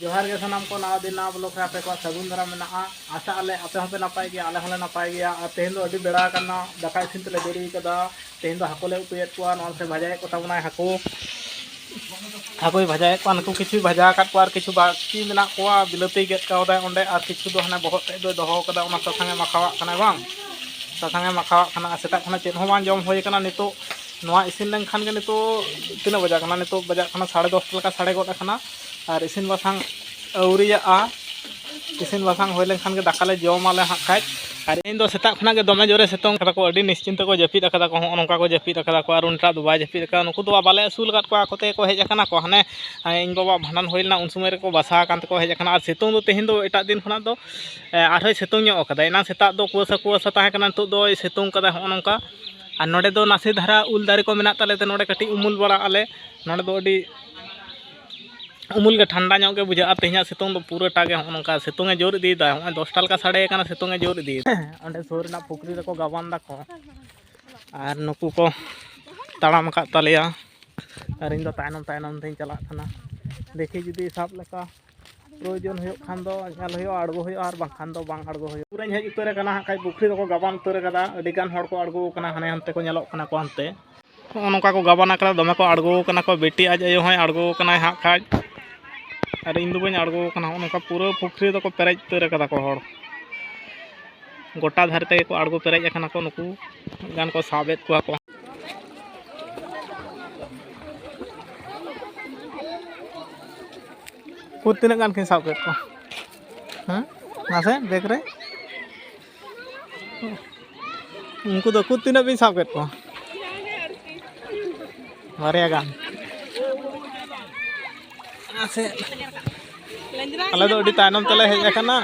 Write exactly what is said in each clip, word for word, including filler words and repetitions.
ᱡᱚᱦᱟᱨ ᱜᱮ ᱥᱟᱱᱟᱢ ᱠᱚ, ᱱᱟᱣᱟ ᱫᱤᱱ ᱱᱟᱣᱟ ᱵᱞᱚᱜ ᱨᱮ ᱟᱯᱮ ᱠᱚᱣᱟᱜ ᱥᱟᱹᱜᱩᱱ ᱫᱟᱨᱟᱢ ᱢᱮᱱᱟᱜᱼᱟ᱾ ᱟᱥᱟᱜ ᱟᱞᱮ ᱟᱯᱮ ᱦᱚᱸᱯᱮ ᱱᱟᱯᱟᱭ ᱜᱮᱭᱟ, ᱟᱞᱮ ᱦᱚᱸᱞᱮ ᱱᱟᱯᱟᱭ ᱜᱮᱭᱟ᱾ ᱟᱨ ᱛᱮᱦᱮᱧ ᱫᱚ ᱟᱹᱰᱤ ᱵᱮᱲᱟ ᱟᱠᱟᱱᱟ, ᱫᱟᱠᱟ ᱤᱥᱤᱱ ᱛᱮᱞᱮ ᱫᱮᱨᱤ ᱠᱟᱫᱟ᱾ ᱛᱮᱦᱮᱧ ᱫᱚ ᱦᱟᱹᱠᱩ ᱞᱮ ᱩᱛᱩᱭᱮᱫ ᱠᱚᱣᱟ, ᱱᱚᱣᱟ ᱥᱮ ᱵᱷᱟᱡᱟᱭᱮᱫ ᱠᱚ ᱛᱟᱵᱚᱱᱟᱭ ᱦᱟᱹᱠᱩ᱾ ᱦᱟᱹᱠᱩᱭ ᱵᱷᱟᱡᱟᱭᱮᱫ ᱠᱚᱣᱟ, ᱱᱩᱠᱩ ᱠᱤᱪᱷᱩᱭ ᱵᱷᱟᱡᱟ ᱟᱠᱟᱫ ᱠᱚᱣᱟ ᱟᱨ ᱠᱤᱪᱷᱩ ᱵᱟᱹᱠᱤ ᱢᱮᱱᱟᱜ ᱠᱚᱣᱟ, ᱵᱤᱞᱟᱹᱛᱤᱭ ᱜᱮᱫ ᱠᱟᱣᱫᱟᱭ ᱚᱸᱰᱮ, ᱟᱨ ᱠᱤᱪᱷᱩ ᱫᱚ ᱦᱟᱱᱮ ᱵᱚᱦᱚᱜ ᱛᱮᱫ ᱫᱚᱭ ᱫᱚᱦᱚ ᱠᱟᱫᱟ, ᱚᱱᱟ ᱥᱟᱥᱟᱝ ᱮ ᱢᱟᱠᱷᱟᱣᱟᱜ ᱠᱟᱱᱟᱭ ᱵᱟᱝ, ᱥᱟᱥᱟᱝ ᱮ ᱢᱟᱠᱷᱟᱣᱟᱜ ᱠᱟᱱᱟ᱾ ᱟᱨ ᱥᱮᱛᱟᱜ ᱠᱷᱚᱱᱟᱜ ᱪᱮᱫ ᱦᱚᱸ ᱵᱟᱝ ᱡᱚᱢ ᱦᱩᱭ ᱠᱟᱱᱟ᱾ ᱱᱤᱛᱚᱜ ᱱᱚᱣᱟ ᱤᱥᱤᱱ ᱞᱮᱱᱠᱷᱟᱱ ᱜᱮ, ᱱᱤᱛᱚᱜ ᱛᱤᱱᱟᱹᱜ ᱵᱟᱡᱟᱜ ᱠᱟᱱᱟ? ᱱᱤᱛᱚᱜ ᱵᱟᱡᱟᱜ ᱠᱟᱱᱟ ᱥᱟᱲᱮ ᱫᱚᱥ ᱞᱮᱠᱟ ᱥᱟᱰᱮ ᱜᱚᱫ ᱟᱠᱟᱱᱟ᱾ ᱟᱨ ᱤᱥᱤᱱ ᱵᱟᱥᱟᱝ ᱟᱹᱣᱨᱤᱭᱟᱜᱼᱟ᱾ ᱤᱥᱤᱱ ᱵᱟᱥᱟᱝ ᱦᱩᱭ ᱞᱮᱱᱠᱷᱟᱱ ᱜᱮ ᱫᱟᱠᱟ ᱞᱮ ᱡᱚᱢᱟᱞᱮ ᱦᱟᱸᱜ ᱠᱷᱟᱡ᱾ ᱟᱨ ᱤᱧ ᱫᱚ ᱥᱮᱛᱟᱜ ᱠᱷᱚᱱᱟᱜ ᱜᱮ ᱫᱚᱢᱮ ᱡᱳᱨᱮ ᱥᱤᱛᱩᱝ ᱠᱟᱫᱟ ᱠᱚ, ᱟᱹᱰᱤ ᱱᱤᱥᱪᱤᱱᱛᱚ ᱠᱚ ᱡᱟᱹᱯᱤᱫ ᱟᱠᱟᱫᱟ ᱠᱚ, ᱦᱚᱸᱜᱼᱚ ᱱᱚᱝᱠᱟ ᱠᱚ ᱡᱟᱹᱯᱤᱫ ᱟᱠᱟᱫᱟ ᱠᱚ᱾ ᱟᱨ ᱩᱱᱤᱴᱟᱜ ᱫᱚ ᱵᱟᱭ ᱡᱟᱹᱯᱤᱫ ᱟᱠᱟᱫᱟ᱾ ᱱᱩᱠᱩ ᱫᱚ ᱵᱟᱞᱮ ᱟᱹᱥᱩᱞ ᱟᱠᱟᱫ ᱠᱚᱣᱟ, ᱟᱠᱚ ᱛᱮᱜᱮ ᱠᱚ ᱦᱮᱡ ᱟᱠᱟᱱᱟ ᱠᱚ᱾ ᱦᱟᱱᱮ ᱤᱧ ᱵᱟᱵᱟ ᱵᱷᱟᱸᱰᱟᱱ ᱦᱩᱭ ᱞᱮᱱᱟ, ᱩᱱ ᱥᱚᱢᱚᱭ ᱨᱮᱠᱚ ᱵᱟᱥᱟ ᱟᱠᱟᱱ ᱛᱮᱠᱚ ᱦᱮᱡ ᱟᱠᱟᱱᱟ᱾ ᱟᱨ ᱥᱤᱛᱩᱝ ᱫᱚ ᱛᱮᱦᱮᱧ ᱫᱚ ᱮᱴᱟᱜ ᱫᱤᱱ ᱠᱷᱚᱱᱟᱜ ᱫᱚ, ᱮ, ᱟᱨᱦᱚᱸᱭ ᱥᱤᱛᱩᱝ ᱧᱚᱜ ᱟᱠᱟᱫᱟ᱾ ᱮᱱᱟᱝ ᱥᱮᱛᱟᱜ ᱫᱚ ᱠᱩᱣᱟᱹᱥᱟ ᱠᱩᱣᱟᱹᱥᱟ ᱛᱟᱦᱮᱸ ᱠᱟᱱᱟ, ᱱᱤᱛᱚᱜ ᱫᱚᱭ ᱥᱤᱛᱩᱝ ᱠᱟᱫᱟ ᱦᱚᱸᱜᱼᱚ ᱱᱚᱝᱠᱟ᱾ ᱟᱨ ᱱᱚᱰᱮ ᱫᱚ ᱱᱟᱥᱮ ᱫᱷᱟᱨᱟ ᱩᱞ ᱫᱟᱨᱮ ᱠᱚ ᱢᱮᱱᱟᱜ ᱛᱟᱞᱮ ᱛᱮ, ᱱᱚᱰᱮ ᱠᱟᱹᱴᱤᱡ ᱩᱢᱩᱞ ᱵᱟᱲᱟᱜ ᱟᱞᱮ᱾ ᱱᱚᱰᱮ ᱫᱚ ᱟᱹᱰᱤ ᱩᱢᱩᱞ ᱜᱮ ᱴᱷᱟᱱᱰᱟ ᱧᱚᱜ ᱜᱮ ᱵᱩᱡᱷᱟᱹᱜᱼᱟ᱾ ᱛᱮᱦᱮᱧᱟᱜ ᱥᱤᱛᱩᱝ ᱫᱚ ᱯᱩᱨᱟᱹᱴᱟ ᱜᱮ ᱦᱚᱸᱜᱼᱚ ᱱᱚᱝᱠᱟ ᱥᱤᱛᱩᱝ ᱮ ᱡᱳᱨ ᱤᱫᱤᱭᱮᱫᱟ᱾ ᱦᱚᱸᱜᱼᱚᱭ ᱫᱚᱥᱴᱟ ᱞᱮᱠᱟ ᱥᱟᱰᱮ ᱠᱟᱱᱟ, ᱥᱤᱛᱩᱝ ᱮ ᱡᱳᱨ ᱤᱫᱤᱭᱮᱫᱟ᱾ ᱚᱸᱰᱮ ᱥᱩᱨ ᱨᱮᱱᱟᱜ ᱯᱩᱠᱷᱨᱤ ᱨᱮᱠᱚ ᱜᱟᱵᱟᱱ ᱫᱟᱠᱚ, ᱟᱨ ᱱᱩᱠᱩ ᱠᱚ ᱛᱟᱲᱟᱢ ᱟᱠᱟᱫ ᱛᱟᱞᱮᱭᱟ, ᱟᱨ ᱤᱧ ᱫᱚ ᱛᱟᱭᱱᱚᱢ ᱛᱟᱭᱱᱚᱢ ᱛᱤᱧ ᱪᱟᱞᱟᱜ ᱠᱟᱱᱟ᱾ ᱫᱮᱠᱷᱤ ᱡᱩᱫᱤ ᱥᱟᱵ ᱞᱮᱠᱟ ᱯᱨᱚᱭᱳᱡᱚᱱ ᱦᱩᱭᱩᱜ ᱠᱷᱟᱱ ᱫᱚ ᱧᱮᱞ ᱦᱩᱭᱩᱜᱼᱟ, ᱟᱬᱜᱚ ᱦᱩᱭᱩᱜᱼᱟ, ᱟᱨ ᱵᱟᱝᱠᱷᱟᱱ ᱫᱚ ᱵᱟᱝ ᱟᱬᱜᱚ ᱦᱩᱭᱩᱜᱼᱟ᱾ ᱯᱩᱨᱟᱹᱧ ᱦᱮᱡ ᱩᱛᱟᱹᱨ ᱟᱠᱟᱱᱟ ᱦᱟᱸᱜ ᱠᱷᱟᱡ, ᱯᱩᱠᱷᱨᱤ ᱫᱚᱠᱚ ᱜᱟᱵᱟᱱ ᱩᱛᱟᱹᱨ ᱟᱠᱟᱫᱟ᱾ ᱟᱹᱰᱤ ᱜᱟᱱ ᱦᱚᱲ ᱠᱚ ᱟᱬᱜᱚ ᱟᱠᱟᱱᱟ, ᱦᱟᱱᱮ ᱦᱟᱱᱛᱮ ᱠᱚ ᱧᱮᱞᱚᱜ ᱠᱟᱱᱟ ᱠᱚ ᱦᱟᱱᱛᱮ᱾ ᱱᱚᱜᱼᱚ ᱱᱚᱝᱠᱟ ᱠᱚ ᱜᱟᱵᱟᱱ ᱟᱠᱟᱫᱟ, ᱫᱚᱢᱮ ᱠᱚ ᱟᱬᱜᱚ ᱟᱠᱟᱱᱟ ᱠᱚ᱾ ᱵᱤᱴᱤ ᱟᱡ ᱟᱭᱳ ᱦᱚᱸᱭ ᱟᱬᱜᱚ ᱟᱠᱟᱱᱟᱭ ᱦᱟᱸᱜ ᱠᱷᱟᱡ, ᱟᱨ ᱤᱧ ᱫᱚ ᱵᱟᱹᱧ ᱟᱬᱜᱚ ᱟᱠᱟᱱᱟ᱾ ᱱᱚᱜᱼᱚ ᱱᱚᱝᱠᱟ ᱯᱩᱨᱟᱹ ᱯᱩᱠᱷᱨᱤ ᱫᱚᱠᱚ ᱯᱮᱨᱮᱡ ᱩᱛᱟᱹᱨ ᱟᱠᱟᱫᱟ ᱠᱚ ᱦᱚᱲ, ᱜᱚᱴᱟ ᱫᱷᱟᱨᱮ ᱛᱮᱜᱮ ᱠᱚ ᱟᱬᱜᱚ ᱯᱮᱨᱮᱡ ᱟᱠᱟᱱᱟ ᱠᱚ᱾ ᱱᱩᱠᱩ ᱜᱟᱱ ᱠᱚ ᱥᱟᱵᱮᱫ ᱠᱚᱣᱟ ᱠᱚ᱾ ᱩᱠᱩᱨ ᱛᱤᱱᱟᱹᱜ ᱜᱟᱱ ᱠᱤᱱ ᱥᱟᱵ ᱠᱮᱫ ᱠᱚᱣᱟ? ᱦᱮᱸ, ᱢᱟᱥᱮ ᱵᱮᱜᱽ ᱨᱮ᱾ ᱩᱱᱠᱩ ᱫᱚ ᱩᱠᱩᱨ ᱛᱤᱱᱟᱹᱜ ᱵᱤᱱ ᱥᱟᱵ ᱠᱮᱫ ᱠᱚᱣᱟ? ᱵᱟᱨᱭᱟ ᱜᱟᱱ᱾ ᱢᱟᱥᱮ, ᱟᱞᱮ ᱫᱚ ᱟᱹᱰᱤ ᱛᱟᱭᱱᱚᱢ ᱛᱮᱞᱮ ᱦᱮᱡ ᱟᱠᱟᱱᱟ᱾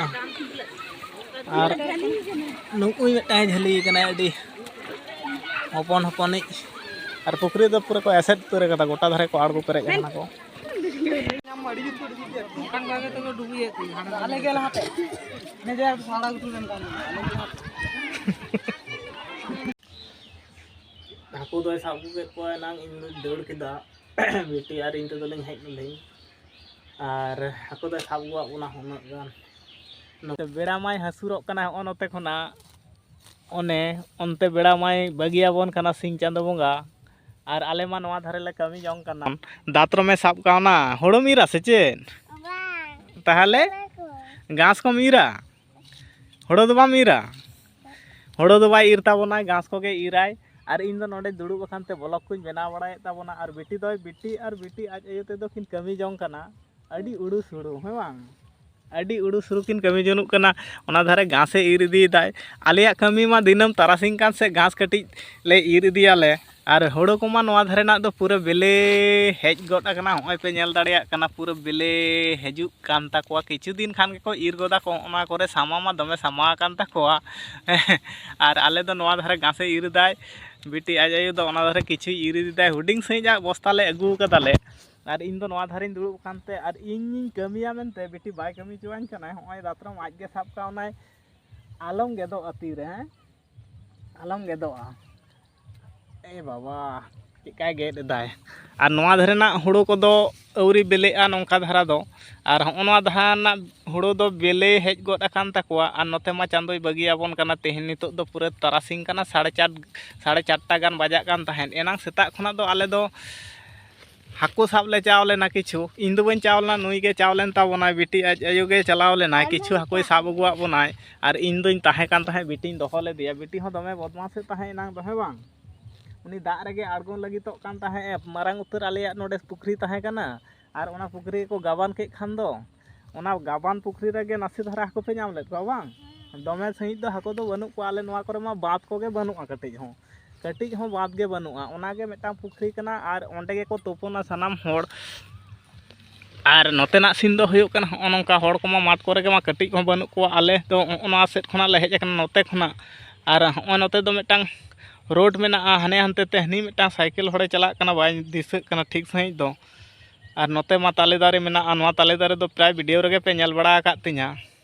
ᱟᱨ ᱱᱩᱜᱼᱩᱭ ᱢᱤᱫᱴᱟᱝ ᱡᱷᱟᱹᱞᱤ ᱠᱟᱱᱟᱭ, ᱟᱹᱰᱤ ᱦᱚᱯᱚᱱ ᱦᱚᱯᱚᱱᱤᱡ᱾ ᱟᱨ ᱯᱩᱠᱷᱨᱤ ᱫᱚ ᱯᱩᱨᱟᱹ ᱠᱚ ᱮᱥᱮᱫ ᱩᱛᱟᱹᱨ ᱟᱠᱟᱫᱟ, ᱜᱚᱴᱟ ᱫᱷᱟᱨᱮ ᱠᱚ ᱟᱬᱜᱚ ᱯᱮᱨᱮᱡ ᱟᱠᱟᱱᱟ ᱠᱚ᱾ ᱚᱱᱠᱟᱱ ᱵᱷᱟᱜᱮ ᱛᱮᱠᱚ ᱰᱩᱵᱩᱡᱮᱫ ᱛᱤᱧᱟ, ᱦᱟᱱᱟ ᱟᱞᱮ ᱜᱮ ᱞᱟᱦᱟᱛᱮ᱾ ᱱᱤᱡᱮ ᱥᱟᱲᱟ ᱜᱷᱩᱴᱩ ᱨᱮᱱ ᱠᱟᱱ ᱜᱮᱭᱟ, ᱟᱞᱮ ᱜᱮ ᱞᱟᱦᱟᱛᱮ᱾ ᱦᱟᱹᱠᱩ ᱫᱚᱭ ᱥᱟᱵ ᱟᱹᱜᱩ ᱠᱮᱫ ᱠᱚᱣᱟ ᱮᱱᱟᱝ, ᱤᱧ ᱫᱚᱧ ᱫᱟᱹᱲ ᱠᱮᱫᱟ᱾ ᱵᱤᱴᱤ ᱟᱨ ᱤᱧ ᱛᱮᱫᱚ ᱞᱤᱧ ᱦᱮᱡ ᱞᱮᱱᱟᱹᱧ᱾ ᱟᱨ ᱦᱟᱹᱠᱩ ᱫᱚᱭ ᱥᱟᱵ ᱟᱹᱜᱩᱣᱟᱫ ᱵᱚᱱᱟ ᱩᱱᱟᱹᱜ ᱜᱟᱱ᱾ ᱱᱚᱛᱮ ᱵᱮᱲᱟ ᱢᱟᱭ ᱦᱟᱹᱥᱩᱨᱚᱜ ᱠᱟᱱᱟ ᱦᱚᱸᱜᱼᱚ ᱱᱚᱛᱮ ᱠᱷᱚᱱᱟᱜ᱾ ᱚᱱᱮ ᱚᱱᱛᱮ ᱵᱮᱲᱟ ᱢᱟᱭ ᱵᱟᱹᱜᱤᱭᱟᱵᱚᱱ ᱠᱟᱱᱟ ᱥᱤᱧ ᱪᱟᱸᱫᱚ ᱵᱚᱸᱜᱟ᱾ ᱟᱨ ᱟᱞᱮ ᱢᱟ ᱱᱚᱣᱟ ᱫᱷᱟᱨᱮ ᱞᱮ ᱠᱟᱹᱢᱤ ᱡᱚᱝ ᱠᱟᱱᱟ᱾ ᱫᱟᱛᱨᱚᱢᱮ ᱥᱟᱵ ᱠᱟᱣᱱᱟ᱾ ᱦᱳᱲᱳᱢ ᱤᱨᱟ ᱥᱮ ᱪᱮᱫ? ᱵᱟᱝ᱾ ᱛᱟᱦᱚᱞᱮ? ᱦᱳᱲᱳ ᱠᱚ᱾ ᱜᱷᱟᱥ ᱠᱚᱢ ᱤᱨᱟ? ᱦᱳᱲᱳ ᱫᱚ ᱵᱟᱢ ᱤᱨᱟ? ᱦᱳᱲᱳ ᱫᱚ ᱵᱟᱭ ᱤᱨ ᱛᱟᱵᱚᱱᱟᱭ, ᱜᱷᱟᱥ ᱠᱚᱜᱮ ᱤᱨᱟᱭ᱾ ᱟᱨ ᱤᱧ ᱫᱚ ᱱᱚᱰᱮ ᱫᱩᱲᱩᱵ ᱟᱠᱟᱱ ᱛᱮ vlog ᱠᱚᱧ ᱵᱮᱱᱟᱣ ᱵᱟᱲᱟᱭᱮᱫ ᱛᱟᱵᱚᱱᱟ᱾ ᱟᱨ ᱵᱤᱴᱤ ᱫᱚᱭ, ᱵᱤᱴᱤ ᱟᱨ ᱵᱤᱴᱤ ᱟᱡ ᱟᱭᱳ ᱛᱮᱫᱚ ᱠᱤᱱ ᱠᱟᱹᱢᱤ ᱡᱚᱝ ᱠᱟᱱᱟ᱾ ᱟᱹᱰᱤ ᱩᱲᱩ ᱥᱩᱲᱩ, ᱦᱮᱸ ᱵᱟᱝ? ᱟᱹᱰᱤ ᱩᱲᱩ ᱥᱩᱲᱩ ᱠᱤᱱ ᱠᱟᱹᱢᱤ ᱡᱚᱱᱩᱜ ᱠᱟᱱᱟ᱾ ᱚᱱᱟ ᱫᱷᱟᱨᱮ ᱜᱷᱟᱥᱮ ᱤᱨ ᱤᱫᱤᱭᱮᱫᱟᱭ᱾ ᱟᱞᱮᱭᱟᱜ ᱠᱟᱹᱢᱤ ᱢᱟ ᱫᱤᱱᱟᱹᱢ ᱛᱟᱨᱟᱥᱤᱧ ᱠᱟᱱ ᱥᱮ ᱜᱷᱟᱥ ᱠᱟᱹᱴᱤᱡ ᱞᱮ ᱤᱨ ᱤᱫᱤᱭᱟᱞᱮ᱾ ᱟᱨ ᱦᱳᱲᱳ ᱠᱚᱢᱟ ᱱᱚᱣᱟ ᱫᱷᱟᱨᱮᱱᱟᱜ ᱫᱚ ᱯᱩᱨᱟᱹ ᱵᱮᱞᱮ ᱦᱮᱡ ᱜᱚᱫ ᱟᱠᱟᱱᱟ᱾ ᱦᱚᱸᱜᱼᱚᱭ ᱯᱮ ᱧᱮᱞ ᱫᱟᱲᱮᱭᱟᱜ ᱠᱟᱱᱟ, ᱯᱩᱨᱟᱹ ᱵᱮᱞᱮ ᱦᱤᱡᱩᱜ ᱠᱟᱱ ᱛᱟᱠᱚᱣᱟ᱾ ᱠᱤᱪᱷᱩ ᱫᱤᱱ ᱠᱷᱟᱱ ᱜᱮᱠᱚ ᱤᱨ ᱜᱚᱫᱟ ᱠᱚ᱾ ᱚᱱᱟ ᱠᱚᱨᱮ ᱥᱟᱢᱟ ᱢᱟ ᱫᱚᱢᱮ ᱥᱟᱢᱟ ᱟᱠᱟᱱ ᱛᱟᱠᱚᱣᱟ᱾ ᱟᱨ ᱟᱞᱮ ᱫᱚ ᱱᱚᱣᱟ ᱫᱷᱟᱨᱮ ᱜᱷᱟᱥᱮ ᱤᱨ ᱮᱫᱟᱭ, ᱵᱤᱴᱤ ᱟᱡ ᱟᱭᱳ ᱫᱚ ᱚᱱᱟ ᱫᱷᱟᱨᱮ ᱠᱤᱪᱷᱩᱭ ᱤᱨ ᱤᱫᱤᱭᱮᱫᱟᱭ᱾ ᱦᱩᱰᱤᱧ ᱥᱟᱺᱦᱤᱡᱟᱜ ᱵᱚᱥᱛᱟ ᱞᱮ ᱟᱹᱜᱩ ᱠᱟᱫᱟᱞᱮ᱾ ᱟᱨ ᱤᱧ ᱫᱚ ᱱᱚᱣᱟ ᱫᱷᱟᱨᱮᱧ ᱫᱩᱲᱩᱵ ᱟᱠᱟᱱ ᱛᱮ, ᱟᱨ ᱤᱧᱤᱧ ᱠᱟᱹᱢᱤᱭᱟ ᱢᱮᱱᱛᱮ ᱵᱤᱴᱤ ᱵᱟᱭ ᱠᱟᱹᱢᱤ ᱦᱚᱪᱚᱣᱟᱹᱧ ᱠᱟᱱᱟᱭ᱾ ᱦᱚᱸᱜᱼᱚᱭ ᱫᱟᱛᱨᱚᱢ ᱟᱡ ᱜᱮ ᱥᱟᱵ ᱠᱟᱣᱱᱟᱭ᱾ ᱟᱞᱚᱢ ᱜᱮᱫᱚᱜᱼᱟ ᱛᱤ ᱨᱮ, ᱦᱮᱸ? ᱟᱞᱚᱢ ᱜᱮᱫᱚᱜᱼᱟ᱾ ᱮ ᱵᱟᱵᱟ, ᱪᱮᱫᱠᱟᱭ ᱜᱮᱫ ᱮᱫᱟᱭ᱾ ᱟᱨ ᱱᱚᱣᱟ ᱫᱷᱟᱨᱮᱱᱟᱜ ᱦᱳᱲᱳ ᱠᱚᱫᱚ ᱟᱹᱣᱨᱤ ᱵᱮᱞᱮᱜᱼᱟ ᱱᱚᱝᱠᱟ ᱫᱷᱟᱨᱟ ᱫᱚ᱾ ᱟᱨ ᱦᱚᱸᱜᱼᱚ ᱱᱚᱣᱟ ᱫᱷᱟᱨᱮᱱᱟᱜ ᱦᱳᱲᱳ ᱫᱚ ᱵᱮᱞᱮ ᱦᱮᱡ ᱜᱚᱫ ᱟᱠᱟᱱ ᱛᱟᱠᱚᱣᱟ᱾ ᱟᱨ ᱱᱚᱛᱮ ᱢᱟ ᱪᱟᱸᱫᱳᱭ ᱵᱟᱹᱜᱤᱭᱟᱵᱚᱱ ᱠᱟᱱᱟ᱾ ᱛᱮᱦᱮᱧ ᱱᱤᱛᱚᱜ ᱫᱚ ᱯᱩᱨᱟᱹ ᱛᱟᱨᱟᱥᱤᱧ ᱠᱟᱱᱟ, ᱥᱟᱲᱮ ᱪᱟᱨ, ᱥᱟᱲᱮ ᱪᱟᱨᱴᱟ ᱜᱟᱱ ᱵᱟᱡᱟᱜ ᱠᱟᱱ ᱛᱟᱦᱮᱸᱫ᱾ ᱮᱱᱟᱝ ᱥᱮᱛᱟᱜ ᱠᱷᱚᱱᱟᱜ ᱫᱚ ᱟᱞᱮ ᱫᱚ ᱦᱟᱹᱠᱩ ᱥᱟᱵ ᱞᱮ ᱪᱟᱣ ᱞᱮᱱᱟ ᱠᱤᱪᱷᱩ᱾ ᱤᱧ ᱫᱚ ᱵᱟᱹᱧ ᱪᱟᱣ ᱞᱮᱱᱟ, ᱱᱩᱭ ᱜᱮ ᱪᱟᱣ ᱞᱮᱱ ᱛᱟᱵᱚᱱᱟᱭ, ᱵᱤᱴᱤ ᱟᱡ ᱟᱭᱳ ᱜᱮ ᱪᱟᱞᱟᱣ ᱞᱮᱱᱟᱭ᱾ ᱠᱤᱪᱷᱩ ᱦᱟᱹᱠᱩᱭ ᱥᱟᱵ ᱟᱹᱜᱩᱣᱟᱫ ᱵᱚᱱᱟᱭ᱾ ᱟᱨ ᱤᱧ ᱫᱚᱧ ᱛᱟᱦᱮᱸ ᱠᱟᱱ ᱛᱟᱦᱮᱸᱫ, ᱵᱤᱴᱤᱧ ᱫᱚᱦᱚ ᱞᱮᱫᱮᱭᱟ᱾ ᱵᱤᱴᱤ ᱦᱚᱸ ᱫᱚᱢᱮ ᱵᱚᱫᱢᱟᱥᱮᱫ ᱛᱟᱦᱮᱸᱫ ᱮᱱᱟᱝ ᱫᱚ, ᱦᱮᱸ ᱵᱟᱝ? ᱩᱱᱤ ᱫᱟᱜ ᱨᱮᱜᱮ ᱟᱬᱜᱚᱱ ᱞᱟᱹᱜᱤᱫᱚᱜ ᱠᱟᱱ ᱛᱟᱦᱮᱸᱫ ᱮ᱾ ᱢᱟᱨᱟᱝ ᱩᱛᱟᱹᱨ ᱟᱞᱮᱭᱟᱜ ᱱᱚᱰᱮ ᱯᱩᱠᱷᱨᱤ ᱛᱟᱦᱮᱸ ᱠᱟᱱᱟ, ᱟᱨ ᱚᱱᱟ ᱯᱩᱠᱷᱨᱤ ᱠᱚ ᱜᱟᱵᱟᱱ ᱠᱮᱫ ᱠᱷᱟᱱ ᱫᱚ, ᱚᱱᱟ ᱜᱟᱵᱟᱱ ᱯᱩᱠᱷᱨᱤ ᱨᱮᱜᱮ ᱱᱟᱥᱮ ᱫᱷᱟᱨᱟ ᱦᱟᱹᱠᱩ ᱯᱮ ᱧᱟᱢ ᱞᱮᱫ ᱠᱚᱣᱟ ᱵᱟᱝ? ᱫᱚᱢᱮ ᱥᱟᱺᱦᱤᱡ ᱫᱚ ᱦᱟᱹᱠᱩ ᱫᱚ ᱵᱟᱹᱱᱩᱜ ᱠᱚᱣᱟ᱾ ᱟᱞᱮ ᱱᱚᱣᱟ ᱠᱚᱨᱮ ᱢᱟ ᱵᱟᱸᱫᱽ ᱠᱚᱜᱮ ᱵᱟᱹᱱᱩᱜᱼᱟ, ᱠᱟᱹᱴᱤᱡ ᱦᱚᱸ, ᱠᱟᱹᱴᱤᱡ ᱦᱚᱸ ᱵᱟᱸᱫᱽ ᱜᱮ ᱵᱟᱹᱱᱩᱜᱼᱟ᱾ ᱚᱱᱟᱜᱮ ᱢᱤᱫᱴᱟᱝ ᱯᱩᱠᱷᱨᱤ ᱠᱟᱱᱟ, ᱟᱨ ᱚᱸᱰᱮ ᱜᱮᱠᱚ ᱛᱩᱯᱩᱱᱟ ᱥᱟᱱᱟᱢ ᱦᱚᱲ᱾ ᱟᱨ ᱱᱚᱛᱮᱱᱟᱜ ᱥᱤᱱ ᱫᱚ ᱦᱩᱭᱩᱜ ᱠᱟᱱᱟ, ᱦᱚᱸᱜᱼᱚ ᱱᱚᱝᱠᱟ ᱦᱚᱲ ᱠᱚᱢᱟ ᱢᱟᱴᱷ ᱠᱚᱨᱮ ᱜᱮ ᱢᱟ ᱠᱟᱹᱴᱤᱡ ᱠᱚᱦᱚᱸ ᱵᱟᱹᱱᱩᱜ ᱠᱚᱣᱟ᱾ ᱟᱞᱮ ᱫᱚ ᱦᱚᱸᱜᱼᱚ ᱱᱚᱣᱟ ᱥᱮᱫ ᱠᱷᱚᱱᱟᱜ ᱞᱮ ᱦᱮᱡ ᱟᱠᱟᱱᱟ, ᱱᱚᱛᱮ ᱠᱷᱚᱱᱟᱜ᱾ ᱟᱨ ᱦᱚᱸᱜᱼᱚᱭ ᱱᱚᱛᱮ ᱫᱚ ᱢᱤᱫᱴᱟᱝ ᱨᱳᱰ ᱢᱮᱱᱟᱜᱼᱟ, ᱦᱟᱱᱮ ᱦᱟᱱᱛᱮ ᱛᱮ ᱦᱟᱹᱱᱤ ᱢᱤᱫᱴᱟᱝ ᱥᱟᱭᱠᱮᱞ ᱦᱚᱲᱮ ᱪᱟᱞᱟᱜ ᱠᱟᱱᱟ, ᱵᱟᱭ ᱫᱤᱥᱟᱹᱜ ᱠᱟᱱᱟ ᱴᱷᱤᱠ ᱥᱟᱺᱦᱤᱡ ᱫᱚ᱾ ᱟᱨ ᱱᱚᱛᱮ ᱢᱟ ᱛᱟᱞᱮ ᱫᱟᱨᱮ ᱢᱮᱱᱟᱜᱼᱟ, ᱱᱚᱣᱟ ᱛᱟᱞᱮ ᱫᱟᱨᱮ ᱫᱚ ᱯᱨᱟᱭ ᱵᱷᱤᱰᱤᱭᱳ ᱨᱮᱜᱮ ᱯᱮ ᱧᱮᱞ ᱵᱟᱲᱟ ᱟᱠᱟᱫ ᱛᱤᱧᱟ᱾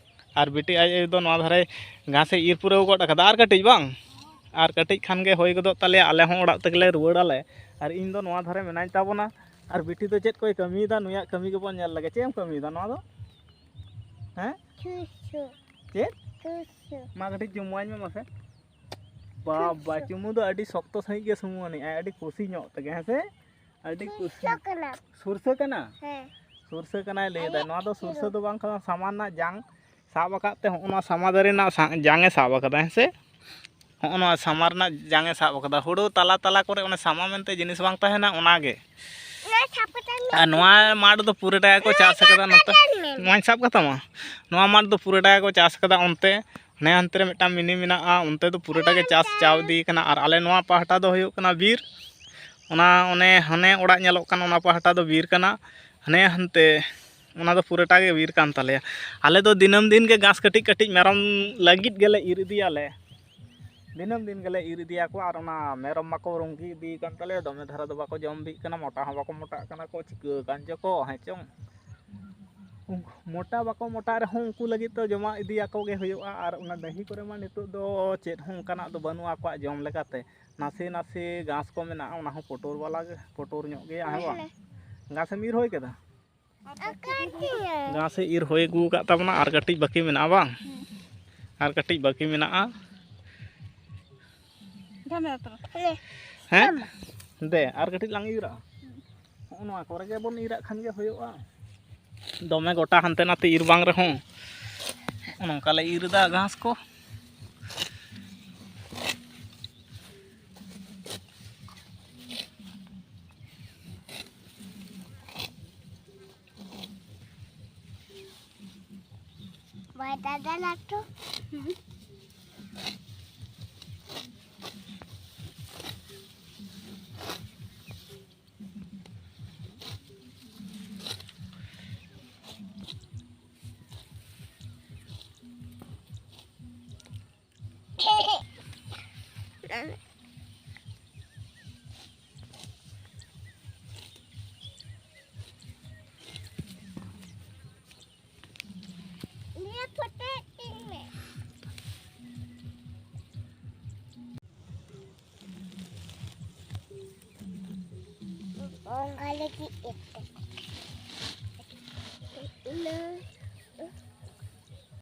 ᱟᱨ ᱵᱤᱴᱤ ᱟᱡ ᱟᱭᱳ ᱫᱚ ᱱᱚᱣᱟ ᱫᱷᱟᱨᱮ ᱜᱷᱟᱥᱮ ᱤᱨ ᱯᱩᱨᱟᱹᱣ ᱜᱚᱫ ᱟᱠᱟᱫᱟ, ᱟᱨ ᱠᱟᱹᱴᱤᱡ ᱵᱟᱝ, ᱟᱨ ᱠᱟᱹᱴᱤᱡ ᱠᱷᱟᱱ ᱜᱮ ᱦᱩᱭ ᱜᱚᱫᱚᱜ ᱛᱟᱞᱮᱭᱟ, ᱟᱞᱮ ᱦᱚᱸ ᱚᱲᱟᱜ ᱛᱮᱜᱮᱞᱮ ᱨᱩᱣᱟᱹᱲᱟᱞᱮ᱾ ᱟᱨ ᱤᱧ ᱫᱚ ᱱᱚᱣᱟ ᱫᱷᱟᱨᱮ ᱢᱮᱱᱟᱧ ᱛᱟᱵᱚᱱᱟ, ᱟᱨ ᱵᱤᱴᱤ ᱫᱚ ᱪᱮᱫ ᱠᱚᱭ ᱠᱟᱹᱢᱤᱭᱮᱫᱟ, ᱱᱩᱭᱟᱜ ᱠᱟᱹᱢᱤ ᱜᱮᱵᱚᱱ ᱧᱮᱞ ᱞᱮᱜᱮ᱾ ᱪᱮᱫ ᱮᱢ ᱠᱟᱹᱢᱤᱭᱮᱫᱟ ᱱᱚᱣᱟ ᱫᱚ? ᱦᱮᱸ? ᱪᱩᱥᱩ᱾ ᱪᱮᱫ? ᱪᱩᱥᱩ᱾ ᱢᱟ ᱠᱟᱹᱴᱤᱡ ᱪᱩᱢᱩᱣᱟᱹᱧ ᱢᱮ ᱢᱟᱥᱮ᱾ ᱵᱟᱵᱟ, ᱪᱩᱢᱩ ᱫᱚ ᱟᱹᱰᱤ ᱥᱚᱠᱛᱚ ᱥᱟᱺᱦᱤᱡ ᱜᱮ ᱥᱩᱢᱩ ᱟᱹᱱᱤᱡ ᱟᱭ, ᱟᱹᱰᱤ ᱠᱩᱥᱤ ᱧᱚᱜ ᱛᱮᱜᱮ, ᱦᱮᱸ ᱥᱮ? ᱟᱹᱰᱤ ᱠᱩᱥᱤ᱾ ᱥᱩᱨᱥᱟᱹ ᱠᱟᱱᱟ᱾ ᱥᱩᱨᱥᱟᱹ ᱠᱟᱱᱟ? ᱦᱮᱸ᱾ ᱥᱩᱨᱥᱟᱹ ᱠᱟᱱᱟᱭ ᱞᱟᱹᱭ ᱫᱟᱭ᱾ ᱱᱚᱣᱟ ᱫᱚ ᱥᱩᱨᱥᱟᱹ ᱫᱚ ᱵᱟᱝ ᱠᱟᱱᱟ, ᱥᱟᱢᱟ ᱨᱮᱱᱟᱜ ᱡᱟᱝ ᱥᱟᱵ ᱟᱠᱟᱫ ᱛᱮ, ᱦᱚᱸᱜᱼᱚ ᱱᱚᱣᱟ ᱥᱟᱢᱟ ᱫᱟᱨᱮ ᱨᱮᱱᱟᱜ ᱥᱟ-, ᱡᱟᱝ ᱮ ᱥᱟᱵ ᱟᱠᱟᱫᱟ, ᱦᱮᱸ ᱥᱮ? ᱦᱚᱸᱜᱼᱚ ᱱᱚᱣᱟ ᱥᱟᱢᱟ ᱨᱮᱱᱟᱜ ᱡᱟᱝ ᱮ ᱥᱟᱵ ᱟᱠᱟᱫᱟ᱾ ᱦᱩᱲᱩ ᱛᱟᱞᱟ ᱛᱟᱞᱟ ᱠᱚᱨᱮ ᱚᱱᱮ ᱥᱟᱢᱟ ᱢᱮᱱᱛᱮ ᱡᱤᱱᱤᱥ ᱵᱟᱝ ᱛᱟᱦᱮᱱᱟ, ᱚᱱᱟ ᱜᱮ᱾ ᱱᱚᱣᱟ ᱥᱟᱵ ᱠᱟᱛᱮ ᱟᱨ ᱱᱚᱣᱟ ᱢᱟᱴᱷ ᱫᱚ ᱯᱩᱨᱟᱹᱴᱟ ᱜᱮᱠᱚ ᱪᱟᱥ ᱟᱠᱟᱫᱟ ᱱᱚᱛᱮ᱾ ᱱᱚᱣᱟᱧ ᱥᱟᱵ ᱠᱟᱛᱟᱢᱟ᱾ ᱱᱚᱣᱟ ᱢᱟᱴᱷ ᱫᱚ ᱯᱩᱨᱟᱹᱴᱟ ᱜᱮᱠᱚ ᱪᱟᱥ ᱟᱠᱟᱫᱟ ᱚᱱᱛᱮ᱾ ᱦᱟᱱᱮ ᱦᱟᱱᱛᱮ ᱨᱮ ᱢᱤᱫᱴᱟᱝ ᱢᱤᱱᱤ ᱢᱮᱱᱟᱜᱼᱟ, ᱚᱱᱛᱮ ᱫᱚ ᱯᱩᱨᱟᱹᱴᱟ ᱜᱮ ᱪᱟᱥ ᱪᱟᱵᱟ ᱤᱫᱤ ᱠᱟᱱᱟ᱾ ᱟᱨ ᱟᱞᱮ ᱱᱚᱣᱟ ᱯᱟᱦᱴᱟ ᱫᱚ ᱦᱩᱭᱩᱜ ᱠᱟᱱᱟ ᱵᱤᱨ᱾ ᱚᱱᱟ ᱚᱱᱮ ᱦᱟᱱᱮ ᱚᱲᱟᱜ ᱧᱮᱞᱚᱜ ᱠᱟᱱ, ᱚᱱᱟ ᱯᱟᱦᱴᱟ ᱫᱚ ᱵᱤᱨ ᱠᱟᱱᱟ᱾ ᱦᱟᱱᱮ ᱦᱟᱱᱛᱮ ᱚᱱᱟ ᱫᱚ ᱯᱩᱨᱟᱹᱴᱟ ᱜᱮ ᱵᱤᱨ ᱠᱟᱱ ᱛᱟᱞᱮᱭᱟ᱾ ᱟᱞᱮ ᱫᱚ ᱫᱤᱱᱟᱹᱢ ᱫᱤᱱ ᱜᱮ ᱜᱷᱟᱥ ᱠᱟᱹᱴᱤᱡ ᱠᱟᱹᱴᱤᱡ ᱢᱮᱨᱚᱢ ᱞᱟᱹᱜᱤᱫ ᱜᱮᱞᱮ ᱤᱨ ᱤᱫᱤᱭᱟᱞᱮ᱾ ᱫᱤᱱᱟᱹᱢ ᱫᱤᱱ ᱜᱮᱞᱮ ᱤᱨ ᱤᱫᱤᱭᱟᱠᱚᱣᱟ᱾ ᱟᱨ ᱚᱱᱟ ᱢᱮᱨᱚᱢ ᱢᱟᱠᱚ ᱨᱩᱝᱜᱤ ᱤᱫᱤ ᱠᱟᱱ ᱛᱟᱞᱮᱭᱟ, ᱫᱚᱢᱮ ᱫᱷᱟᱨᱟ ᱫᱚ ᱵᱟᱠᱚ ᱡᱚᱢ ᱵᱤᱜ ᱠᱟᱱᱟ, ᱢᱚᱴᱟ ᱦᱚᱸ ᱵᱟᱠᱚ ᱢᱚᱴᱟᱜ ᱠᱟᱱᱟ ᱠᱚ᱾ ᱪᱤᱠᱟᱹ ᱟᱠᱟᱱ ᱪᱚᱠᱚ, ᱦᱮᱸ ᱪᱚᱝ? ᱩᱱᱠᱩ ᱢᱚᱴᱟ ᱵᱟᱠᱚ ᱢᱚᱴᱟᱜ ᱨᱮᱦᱚᱸ, ᱩᱱᱠᱩ ᱞᱟᱹᱜᱤᱫ ᱫᱚ ᱡᱚᱢᱟᱜ ᱤᱫᱤᱭᱟᱠᱚ ᱜᱮ ᱦᱩᱭᱩᱜᱼᱟ᱾ ᱟᱨ ᱚᱱᱟ ᱰᱟᱹᱦᱤ ᱠᱚᱨᱮ ᱢᱟ ᱱᱤᱛᱚᱜ ᱫᱚ ᱪᱮᱫ ᱦᱚᱸ ᱚᱱᱠᱟᱱᱟᱜ ᱫᱚ ᱵᱟᱹᱱᱩᱜᱼᱟ ᱟᱠᱚᱣᱟᱜ ᱡᱚᱢ ᱞᱮᱠᱟᱛᱮ᱾ ᱱᱟᱥᱮ ᱱᱟᱥᱮ ᱜᱷᱟᱥ ᱠᱚ ᱢᱮᱱᱟᱜᱼᱟ, ᱚᱱᱟ ᱦᱚᱸ ᱯᱚᱴᱚᱨ ᱵᱟᱞᱟ ᱜᱮ, ᱯᱚᱴᱚᱨ ᱧᱚᱜ ᱜᱮᱭᱟ, ᱦᱮᱸ ᱵᱟᱝ? ᱜᱷᱟᱥ ᱮᱢ ᱤᱨ ᱦᱩᱭ ᱠᱮᱫᱟ? ᱜᱷᱟᱥ ᱮ ᱤᱨ ᱦᱩᱭ ᱟᱹᱜᱩ ᱟᱠᱟᱫ ᱛᱟᱵᱚᱱᱟ, ᱟᱨ ᱠᱟᱹᱴᱤᱡ ᱵᱟᱹᱠᱤ ᱢᱮᱱᱟᱜᱼᱟ ᱵᱟᱝ? ᱟᱨ ᱠᱟᱹᱴᱤᱡ ᱵᱟᱹᱠᱤ ᱢᱮᱱᱟᱜᱼᱟ᱾ ᱦᱮᱸ? ᱫᱮ, ᱟᱨ ᱠᱟᱹᱴᱤᱡ ᱞᱟᱝ ᱤᱨᱟ᱾ ᱦᱚᱸᱜᱼᱚ ᱱᱚᱣᱟ ᱠᱚᱨᱮ ᱜᱮᱵᱚᱱ ᱤᱨᱟᱜ ᱠᱷᱟᱱ ᱜᱮ ᱦᱩᱭᱩᱜᱼᱟ᱾ ᱫᱚᱢᱮ ᱜᱚᱴᱟ ᱦᱟᱱᱛᱮ ᱱᱟᱛᱮ ᱤᱨ ᱵᱟᱝ ᱨᱮᱦᱚᱸ, ᱱᱚᱝᱠᱟ ᱞᱮ ᱤᱨ ᱮᱫᱟ ᱜᱷᱟᱥ ᱠᱚ᱾ ᱵᱟᱭ ᱫᱟᱫᱟ ᱞᱟᱹᱴᱩ᱾ ᱱᱤᱭᱟᱹ ᱯᱷᱳᱴᱳ ᱤᱧ ᱢᱮ᱾ ᱚᱱᱠᱟ ᱞᱟᱹᱜᱤᱫ ᱮᱛᱮ᱾ ᱤᱱᱟᱹ